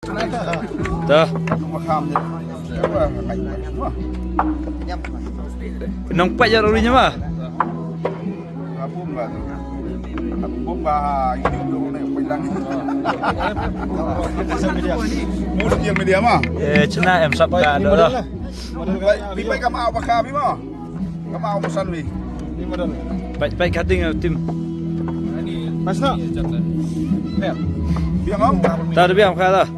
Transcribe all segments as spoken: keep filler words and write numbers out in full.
Dah. Nang pajak uri nya mah. Media mah. Eh, cina em sap ka dah. Pi pai ka ma ba ka pi ma. Ka ma ba san wi. Pai pai cutting tim. Pas no. Biang om. Tar biang ka dah.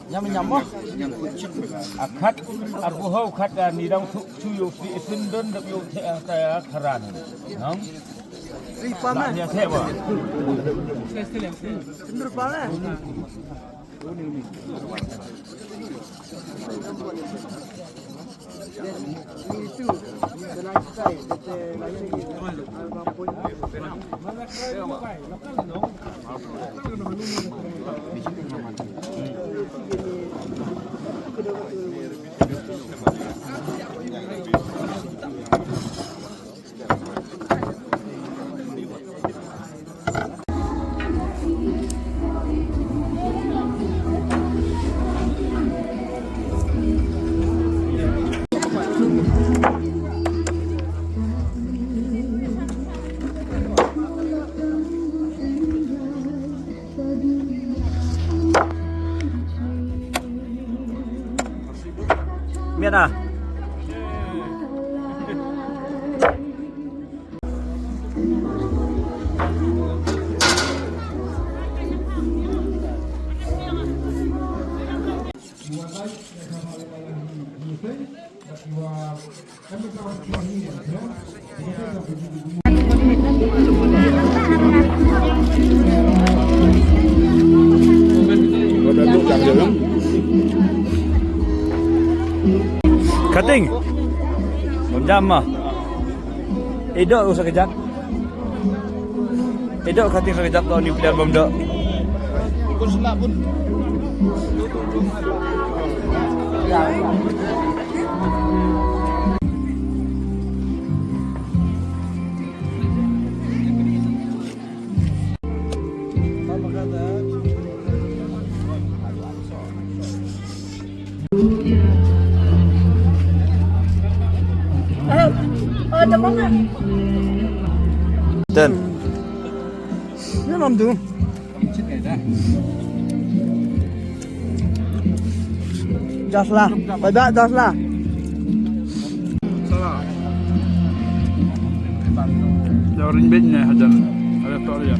Nyam nyam mo. Akhat arbu hau khat ni dang tu tu yo si isin don dap yo te ta karan. Nang. Ri pa ma. Nya te ba. Sindur pa ma. Miat ah. Cutting. Bom jam mah. Edo usah kejap. Edo cutting usah kejap tau ni pilihan bom dok. Pun selap pun. Ten. Ni nam tu. Jasla. Pada jasla. Dah ringbit ni hajan. Ada tak dia?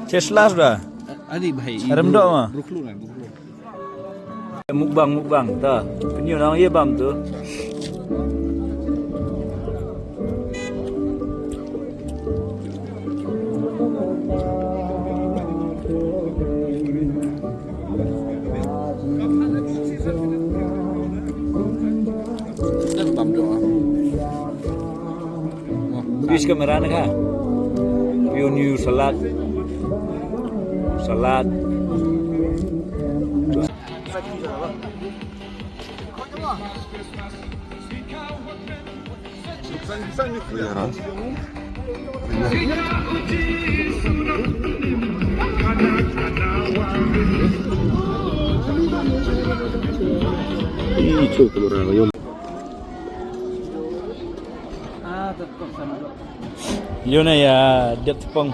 Tesla sudah. Adi bhai. Rem dok ma. Mukbang, mukbang ta. Penyu nang ye bam tu. Bam dok. Bugis kamera na ka. Pion yu salad. Salad. Ih, chu kamera ka yom. Ïa na ïa dep tepong.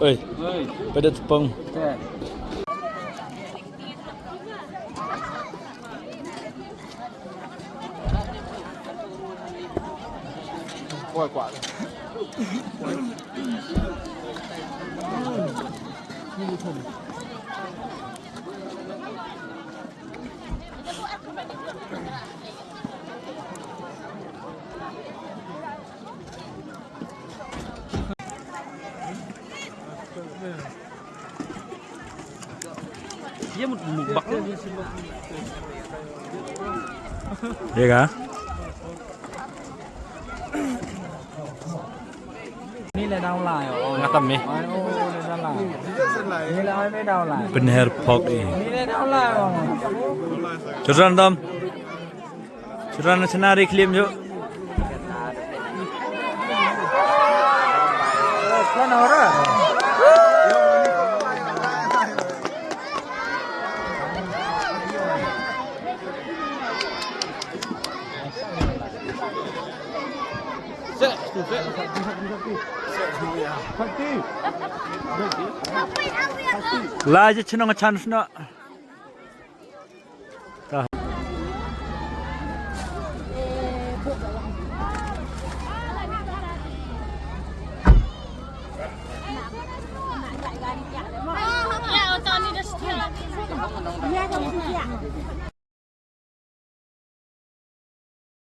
Oi. Oi. Pada tepong. Oi, kuat. Dia mut mukbang. Ïa ka? Ni le dau lai. Nga tam ni. Ai, oh, le dau lai. Ni le ai me dau lai. Pynher phok i. Ni le dau lai. Chutran tam. Chutran na chana ri khlim ju. La je chnong chan sna.